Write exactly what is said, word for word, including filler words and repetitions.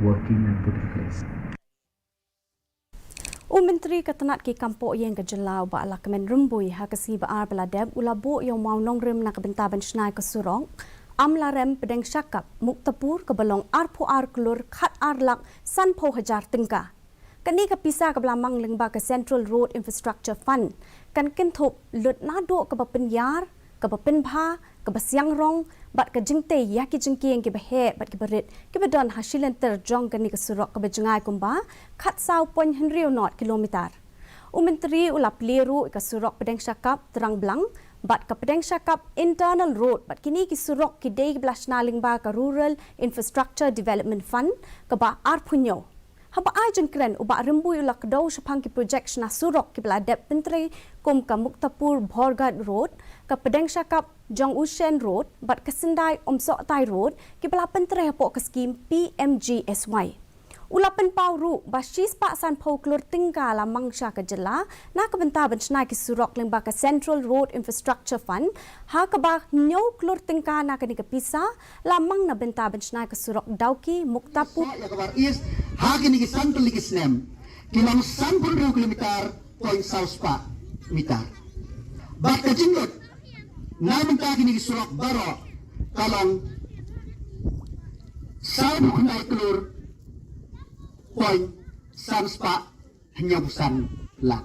working and put in place. U Myntri ka tnat ki kam poh ïing ka jylla u Bah Lahkmen Rymbui ha ka sngi ba ar ba la dep u la buh ïa u mawnongrim na ka bynta ban shna ïa ka surok Amlarem Pdeng Shakap Muktapur kaba long arphew ar klur khat ar lak sanphew hajar tyngka. Kane ka pisa kaba la mang lyngba ka Central Road Infrastructure Fund kan kynthup lut naduh kaba pynïar, kaba pynbha, kaba siang rong bad ka jingtei ïa ki jingkieng kiba heh bad kiba rit kiba don ha shilynter jong kane ka surok kaba jngai kumba khatsaw point hynriew not kilometer. U Myntri u la plie ruh ïa ka surok Pdeng Shakap Trangblang bad ka Pdeng Shakap Internal Road bad kine ki surok ki dei kiba la shna lyngba ka Rural Infrastructure Development Fund kaba arphew hynñiew. Haba ai jingkren u Bah Rymbui u la kdew shaphang ki projek shna surok kiba la dep pyntrei kum ka Muktapur Borghat Road, ka Pdeng Shakap Jong U Shen Road bad ka Syndai Umsohtai Road kiba la pyntrei hapoh ka skim P M G S Y. U la pynpaw ruh ba shispah sanphew klur tyngka la mang sha ka jylla na ka bynta ban shna ki surok lyngba ka Central Road Infrastructure Fund, ha kaba hynñiew klur tyngka na kane ka pisa la mang na bynta ban shna ka surok Dawki Muktapur. Ïa ka Bar East ha kine ki san tylli ki snem ki long sanphew hynriew kilometer point saw spah meter. Bad ka jinglut na bynta kine ki surok baroh ka long saw phew khyndai klur point san spah hynñiew phew san lak.